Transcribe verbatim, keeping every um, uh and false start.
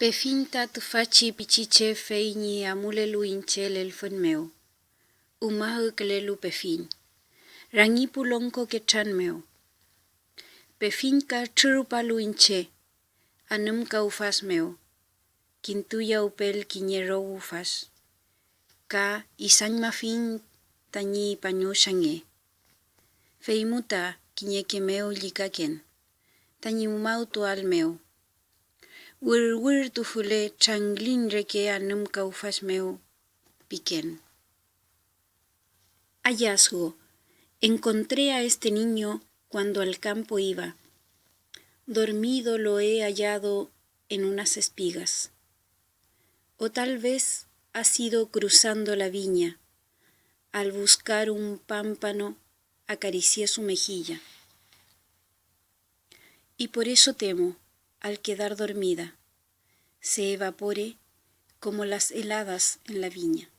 Pefiñ ta tüfachi pichiche fey ñi amulelu iñche lelfün mew, umahükülelu pefiñ, rangi pu longko ketran mew. Pefiñ katrürupalu iñche anümka ufas mew, kintuyawpel kiñe row ufas, ka isañmafiñ tañi pañuchange. Feymu ta kiñeke mew llükaken tañi umawtuael mew. Wirwirtufule trangliñ reke anümka ufas mew piken. Hallazgo. Encontré a este niño cuando al campo iba. Dormido lo he hallado en unas espigas. O tal vez ha sido cruzando la viña. Al buscar un pámpano, acaricié su mejilla. Y por eso temo, al quedar dormida, se evapore como las heladas en la viña.